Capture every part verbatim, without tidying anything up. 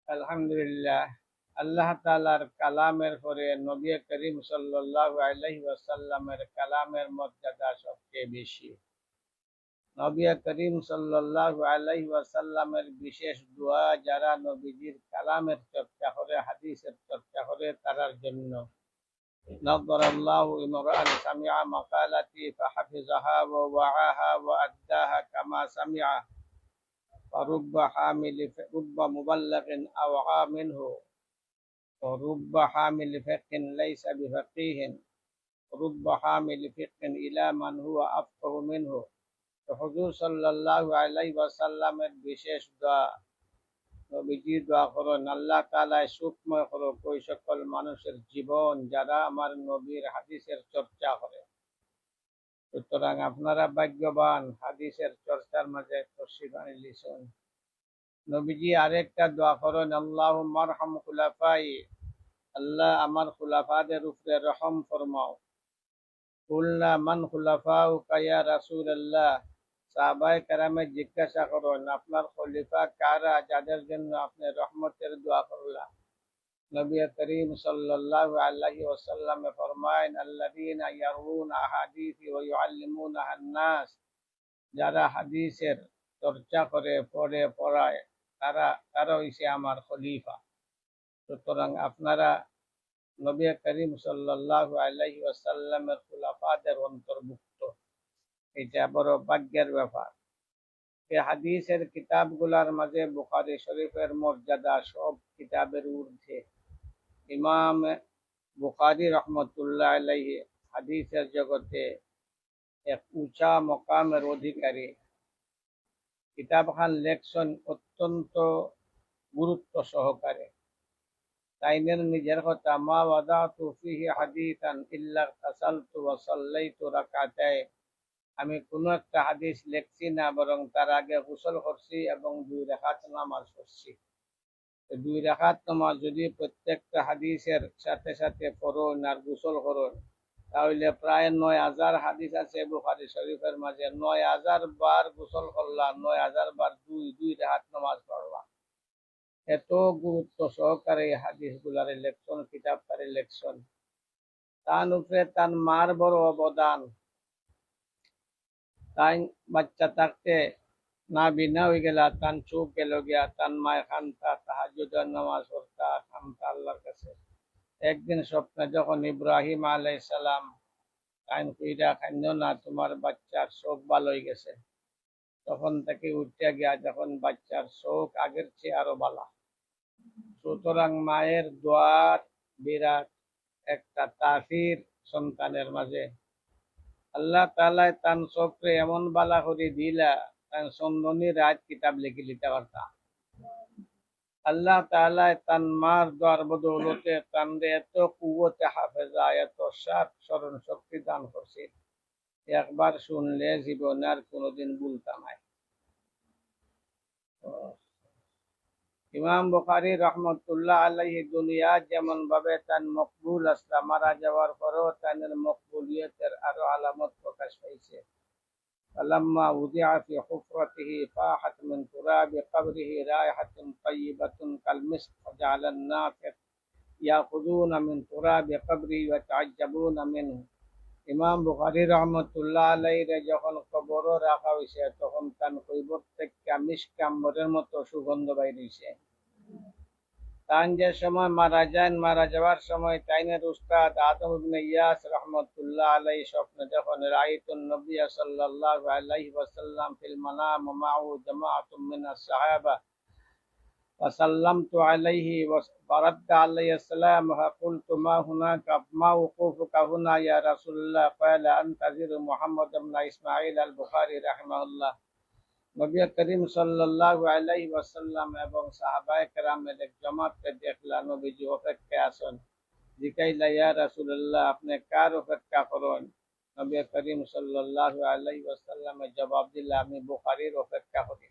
আলহামদুলিল্লাহ, আল্লাহ তাআলার কালামের পরে নবী করিম সাল্লাল্লাহু আলাইহি ওয়াসাল্লামের কালামের মর্যাদা সবচেয়ে বেশি। নবী করিম সাল্লাল্লাহু আলাইহি ওয়াসাল্লামের বিশেষ দোয়া, যারা নবীজির কালামের চর্চা করে, হাদিসের চর্চা করে, তারার জন্য। نضر الله امرأ سمع مقالتي فحفظها ووعاها وأداها كما سمع، فرب حامل، رب مبلغ أوعى منه، ورب حامل فقه ليس بفقيه، رب حامل فقه إلى من هو أفقه منه। তো হুজুর সাল্লাল্লাহু আলাইহি ওয়াসাল্লামের বিশেষ দোয়া, নবীজি দোয়া করেন, "আল্লাহ তাআলায় সুখময় করুক ওই সকল মানুষের জীবন, যারা আমার নবীর হাদিসের চর্চা করে।" সুতরাং আপনারা ভাগ্যবান, হাদিসের চর্চার মাঝে তশরিফ আনিলিছইন। নবীজি আরেকটা দোয়া করেন, "আল্লাহুম্মা আরহাম খুলাফাই", আল্লাহ আমার খুলাফাদের উপরে রহম ফরমাও। قلنا من خلفاؤك يا رسول الله؟ সাহাবায়ে কেরামে জিজ্ঞাসা করেন, "আপনার খলিফা কারা, যাদের জন্য আপনি রহমতের দোয়া করলা?" নবী করিম সাল্লাল্লাহু আলাইহি ওয়াসাল্লামে ফরমায়েন, "الذين يروون أحاديثي ويعلمونها الناس।" যারা হাদিসের চর্চা করে, পড়ে, পড়ায়, তারা, তারা হইছে আমার খলিফা। সুতরাং আপনারা নবী করিম সাল্লাল্লাহু আলাইহি ওয়াসাল্লামের খুলাফাদের অন্তর্ভুক্ত। এটা বড় ভাগ্যের ব্যাপার। এই হাদিসের কিতাবগুলার মাঝে বুখারী শরীফের মর্যাদা সব কিতাবের ঊর্ধ্বে। ইমাম বুখারী রহমতুল্লাহ আলাইহি হাদিসের জগতে এক উঁচা মকামের অধিকারী। কিতাবখান লেখছইন অত্যন্ত গুরুত্ব সহকারে। তাইনের নিজের কথা, "ما وضعت فيه حديثا إلا اغتسلت وصليت ركعتين।" আমি কোনো একটা হাদিস লেখছি না, বরং তার আগে গোসল করছি এবং দুই রাকাত নামাজ পড়ছি। তো দুই রাকাত নামাজ যদি প্রত্যেকটা হাদিসের সাথে সাথে পড়ইন আর গোসল করইন, তাহলে প্রায় নয় হাজার হাদিস আছে বুখারী শরীফের মাঝে। নয় হাজার বার গোসল করলা, নয় হাজার বার দুই, দুই রাকাত নামাজ পড়লা। এত গুরুত্ব সহকারে এই হাদিসগুলারে লেখছইন, কিতাবটারে লেখছইন। তান উপরে তান মার বড় অবদান। তাইন বাচ্চা থাকতে নাবিনা অইগেলা, তান চউখ গেল গিয়া, তান মায় কানতা, তাহাজ্জুদর নামাজ পড়তা, কানতা আল্লাহর কাছে। একদিন স্বপ্নে দেখইন ইব্রাহিম আলাইহিস সালাম, তাইন কইরা, "কাইন্দো না, তুমার বাচ্চার চউখ ভালা অইগেছে।" তখন থাকি উঠিয়া গিয়া দেখইন বাচ্চার চউখ আগের চেয়ে আরো ভালা। সুতরাং মায়ের দোয়ার বিরাট একটা তাসির সন্তানের মাঝে। আল্লাহ তাআলায় তান চউখরে এমন ভালা করি দিলা, তান চন্দনী রাইত কিতাব লেখিলিতা পারতা। আল্লাহ তাআলায় তান মার দোয়ার বদৌলতে তানরে এত কুওয়াতে হাফেজা, এত sharp স্মরণ শক্তি দান করছে। একবার শুনলে জীবনে আর কোনোদিন ভুলতা নায়। ইমাম বুখারী রহমতুল্লাহ আলাইহি দুনিয়াত যেমন ভাবে তান মকবুল আছলা, মারা যাওয়ার পরেও তানের মকবুলিয়তের আরো আলামত প্রকাশ পাইছে। فلما وضع في حفرته فاحت من تراب قبره رائحة طيبة كالمسك فجعل الناس يأخذون من تراب قبره ويتعجبون منه। ইমাম বুখারী রহমতুল্লাহ আলাইহিরে যখন কবরো রাখা হইছে, তখন তান কবর থেকে মিশক আম্বরের মতো সুগন্ধ বাইর হইছে। তান যে সময় মারা যাইন, মারা যাওয়ার সময় তাইনের উস্তাদ আদম ইবনে ইয়াস রহমতুল্লাহ আলাইহি স্বপ্নে দেখইন, رأيت النبي صلى الله عليه وسلم في المنام ومعه جماعة من الصحابة فسلمت عليه فرد علي السلام فقلت: ما هناك، ما وقوفك هنا يا رسول الله؟ قال: أنتظر محمد بن إسماعيل البخاري رحمه الله। নবী করিম সাল্লাল্লাহু আলাইহি ওয়াসাল্লাম এবং সাহাবায়ে কেরামের এক জমাতরে দেখলা নবীজি অপেক্ষায় আছেন। জিকাইলা, "ইয়া রাসূলুল্লাহ, আপনি কার অপেক্ষা করেন?" নবী করিম সাল্লাল্লাহু আলাইহি ওয়াসাল্লামে জবাব দিলা, "আমি বুখারীর অপেক্ষা করি।"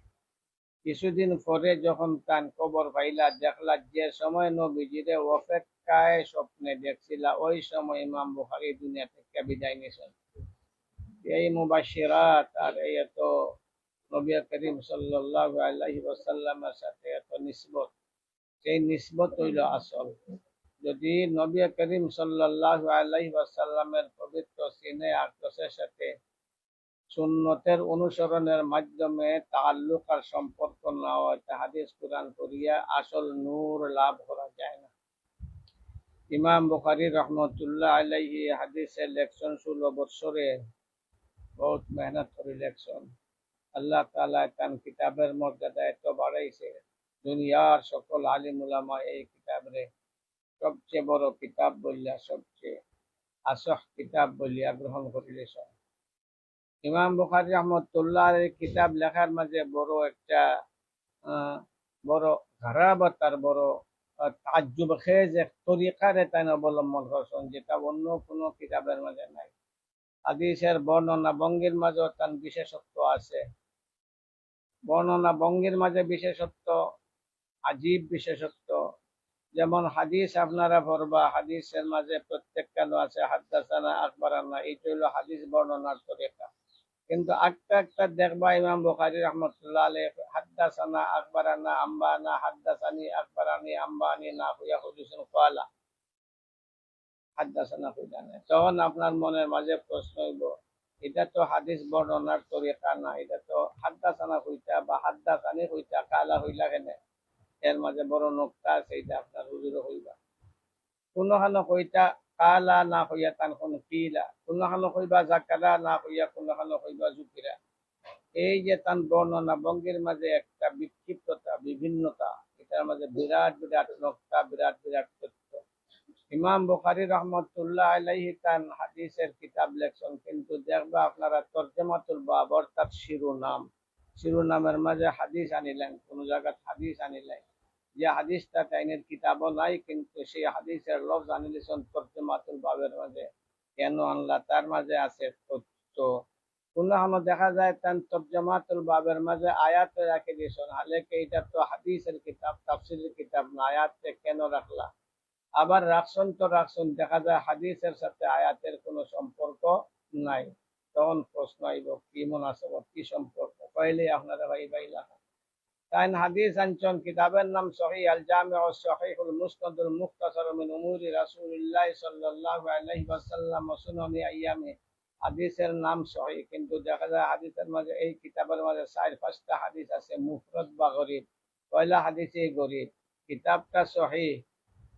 কিছুদিন পরে যখন তান কবর পাইলা, দেখলা যে সময় নবীজিরে অপেক্ষায় স্বপ্নে দেখছিলা, ওই সময় ইমাম বুখারী দুনিয়া থেকে বিদায় নিছেন। এই মুবাশশিরাত আর এই এত নবী করিম সাল্লাল্লাহু আলাইহি ওয়াসাল্লামের সাথে এত নিসবত, সেই নিসবত অইলো আসল। যদি নবী করিম সাল্লাল্লাহু আলাইহি ওয়াসাল্লামের পবিত্র সিনে আকদসের সাথে সুন্নতের অনুসরণের মাধ্যমে তাআল্লুক আর সম্পর্ক না অয়, তে হাদিস কুরআন পড়িয়া আসল নূর লাভ করা যায় না। ইমাম বুখারী রহমতুল্লাহ আলাইহি হাদিসে লেখছইন ষোলো বৎসরে, বহুত মেহনত করি লেখছইন। আল্লাহ তাআলা তান কিতাবের মর্যাদা এত বাড়াইছে, দুনিয়ার সকল আলিম উলামা এই কিতাবরে সবচেয়ে বড় কিতাব বলিয়া, সবচেয়ে আসহ কিতাব বলিয়া গ্রহণ করিলেছইন। ইমাম বুখারী রহমতুল্লাহ আলাইহির কিতাব লেখার মাঝে বড় একটা, আহ, বড় গারাবত আর বড়, আহ, তাজ্জুব খেজ এক তরিকারে তাইন অবলম্বন করছইন, যেটা অন্য কোনো কিতাবের মাঝে নাই। হাদিসের বর্ণনা ভঙ্গির মাঝেও তান বিশেষত্ব আছে। বর্ণনা ভঙ্গির মাঝে বিশেষত্ব, আজীব বিশেষত্ব। যেমন হাদিস আপনারা পড়বা, হাদিসের মাঝে প্রত্যেকখানো আছে হাদ্দাসানা, আখবারানা, এইটা হইলো হাদিস বর্ণনার তরিকা। কিন্তু একটা একটা দেখবা ইমাম বুখারী রহমতুল্লাহ আলাইহি হাদ্দাসানা, আখবারানা, আম্বানা, হাদ্দাসানি, আখবারানি, আম্বানি না হইয়া হুজুসুন কওয়ালা। হাদ্দাসানা কইলা না। তখন আপনার মনের মাঝে প্রশ্ন অইবো, এটা তো হাদিস বর্ণনার তরিকা না, এটা তো হাদ্দাসানা কইতা বা হাদ্দাসানি কইতা, কালা কইলা কেনে? এর মাঝে বড় নুক্তা আছে, এটা আপনার হুজুরে কইবা। কোনোখানো কইতা কালা না কইয়া তান কোন কিলা, কোনোখানো কইবা জাকারা না কইয়া কোনোখানো কইবা জুকিরা। এই যে তান বর্ণনা ভঙ্গির মাঝে একটা বিক্ষিপ্ততা, বিভিন্নতা, এটার মাঝে বিরাট বিরাট নুক্তা, বিরাট বিরাট তথ্য। ইমাম বুখারী রহমতুল্লাহ আলাইহি তান হাদিসের কিতাব লেখছইন, কিন্তু দেখবা আপনারা তরজমাতুল বাব অর্থাৎ শিরোনাম, শিরোনামের মাঝে হাদিস আনিলেন, কোনো জায়গাত হাদিস আনিলেন, যে হাদিসটা তাইনের কিতাবও নাই, কিন্তু সেই হাদিসের লফজ আনিলেছইন তরজমাতুল বাবের মাঝে। কেন আনলা? তার মাঝে আছে তথ্য। কোনোখানো দেখা যায় তান তরজমাতুল বাবের মাঝে আয়াত রাখি দিছইন, হালাকে এটা তো হাদিসের কিতাব, তাফসিরের কিতাব না, আয়াতে কেন রাখলা? আবার রাখছইন তো রাখছইন, দেখা যায় হাদিসের সাথে আয়াতের কোনো সম্পর্ক নাই। তখন প্রশ্ন আইবো, কি মুনাসাবত, কি সম্পর্ক? কইলে আপনারা ভাই ভাই লাগা। তাইন হাদিস আনছইন, কিতাবের নাম সহিহ, আল জামিউ সহিহুল মুসনাদুল মুখতাসার মিন উমুরি রাসূলিল্লাহ সাল্লাল্লাহু আলাইহি ওয়াসাল্লাম ওয়া সুনানি আইয়ামি। হাদিসের নাম সহিহ, কিন্তু দেখা যায় হাদিসের মাঝে, এই কিতাবের মাঝে চার পাঁচটা হাদিস আছে মুফরদ বা গরিব। পয়লা হাদিসে গরিব, কিতাবটা সহিহ,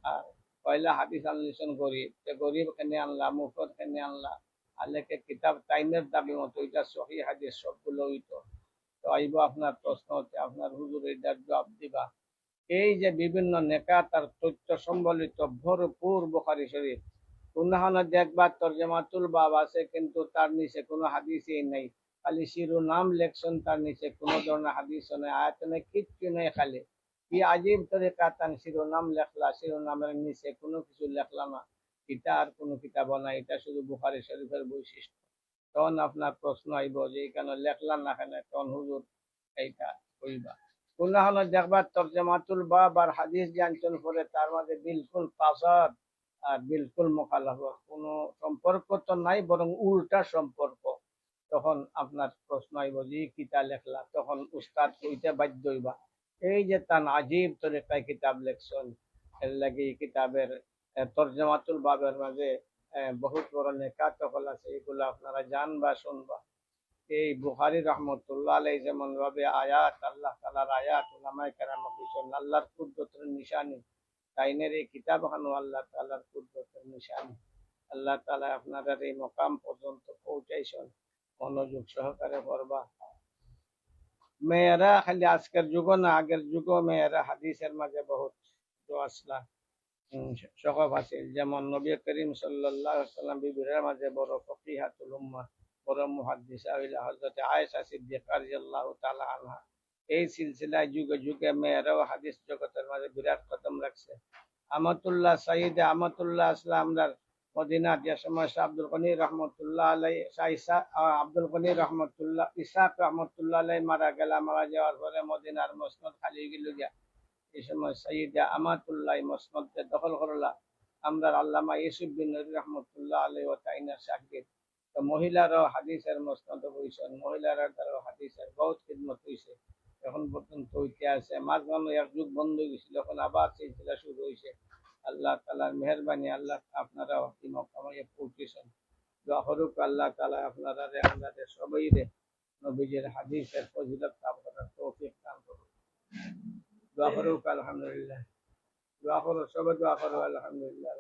আর পয়লা হাদিস আনলিছইন গরিব। তে গরিব কেনে আনলা, মুফরদ কেনে আনলা? হালাকে কিতাব তাইনের দাবি মতো এটা সহিহ হাদিস সবগুলো অইতো। তো আইবো আপনার প্রশ্ন, তে আপনার হুজুর এটার জবাব দিবা। এই যে বিভিন্ন নেকাত আর তথ্য সম্বলিত ভরপুর বুখারী শরীফ, কোনোখানো দেখবা তরজমাতুল বাব আছে, কিন্তু তার নিচে কোনো হাদিসই নাই। খালি শিরোনাম লেখছইন, তার নিচে কোনো ধরনের হাদিসও নাই, আয়াত নাই, কিচ্ছু নাই। খালি কি আজীব তরিকা, তান শিরোনাম লেখলা, শিরোনামের নিচে কোনো কিছু লেখলা না। এটা আর কোনো কিতাবও নাই, এটা শুধু বুখারী শরীফের বৈশিষ্ট্য। তখন আপনার প্রশ্ন আইবো যে এখানে লেখলা না কেনে, তখন হুজুর এইটা কইবা। কোনোখানো দেখবা তরজমাতুল বাব আর হাদিস যে আনছইন পরে, তার মাঝে বিলকুল তাজাদ আর বিলকুল মুখালাফত, কোনো সম্পর্ক তো নাই, বরং উল্টা সম্পর্ক। তখন আপনার প্রশ্ন আইবো যে কিতা লেখলা, তখন উস্তাদ কইতে বাধ্য অইবা। এই যে তান আজীব তরিকায় কিতাব লেখছইন, এর লাগি এই কিতাবের, আহ, তরজমাতুল বাবের মাঝে, আহ, বহুত বড় নেকাত হকল আছে, এগুলা আপনারা জানবা, শুনবা। এই বুখারী রহমতুল্লাহ আলাইহি যেমন ভাবে আয়াত, আল্লাহ তাআলার আয়াত, উলামায়ে কেরাম কইছইন, আল্লাহর কুদরতের নিশানি, তাইনের এই কিতাব খানো আল্লাহ তাআলার কুদরতের নিশানি। আল্লাহ তাআলা আপনারার এই মকাম পর্যন্ত পৌঁছাইছইন, মনোযোগ সহকারে পড়বা। মেয়েরা খালি আজকের যুগও না, আগের যুগও মেয়েরা হাদিসের মাঝে বহুত তো আসলা, উম, শগফ আছিল। যেমন নবী করিম সাল্লাল্লাহু আলাইহি ওয়াসাল্লাম বিবিরার মাঝে বড় ফকিহাতুল উম্মাহ, বড় মুহাদ্দিসা হইলা হযরত আয়েশা সিদ্দিকা রাদিয়াল্লাহু তাআলা আনহা। এই সিলসিলায় যুগে যুগে মেয়েরাও হাদিস জগতের মাঝে বিরাট কদম রাখছে। আমাতুল্লাহ, সাইয়্যিদা আমাতুল্লাহ আসলা আমরার মদিনাত, যে সময় শাহ আব্দুল গনি রহমতুল্লাহ আলাই, শাহ ইসা, আহ, আব্দুল গনি রহমতুল্লাহ, ইসাক রহমতুল্লাহ আলাই মারা গেলা, মারা যাওয়ার পরে মদিনার মসনদ খালি হয়ে গেল গিয়া। এই সময় সাইয়্যিদা আমাতুল্লাহ মসনদকে দখল করলা। আমরার আল্লামা ইউসুফ বিন নুরি রহমতুল্লাহ আলাই ও তাইনার শাগরিদ। তো মহিলারাও হাদিসের মসনদে বইছেন, মহিলারার দ্বারাও হাদিসের বহুত খিদমত হইছে। এখন পর্যন্ত অইতে আছে। মাঝখানো এক যুগ বন্ধ অই গেছিল, এখন আবার সিলসিলা শুরু অইছে। আল্লাহ তাআলার মেহেরবানি, আল্লাহ আপনারা অতি মকামে পৌঁছেছেন। দোয়া করুক আল্লাহ তাআলা আপনারারে, আমরারে সবাইরে নবীজির হাদিসের ফজিলত লাভ করার তৌফিক দান করুক। দোয়া করুক, আলহামদুলিল্লাহ। দোয়া করো, সবাই দোয়া করো, আলহামদুলিল্লাহ।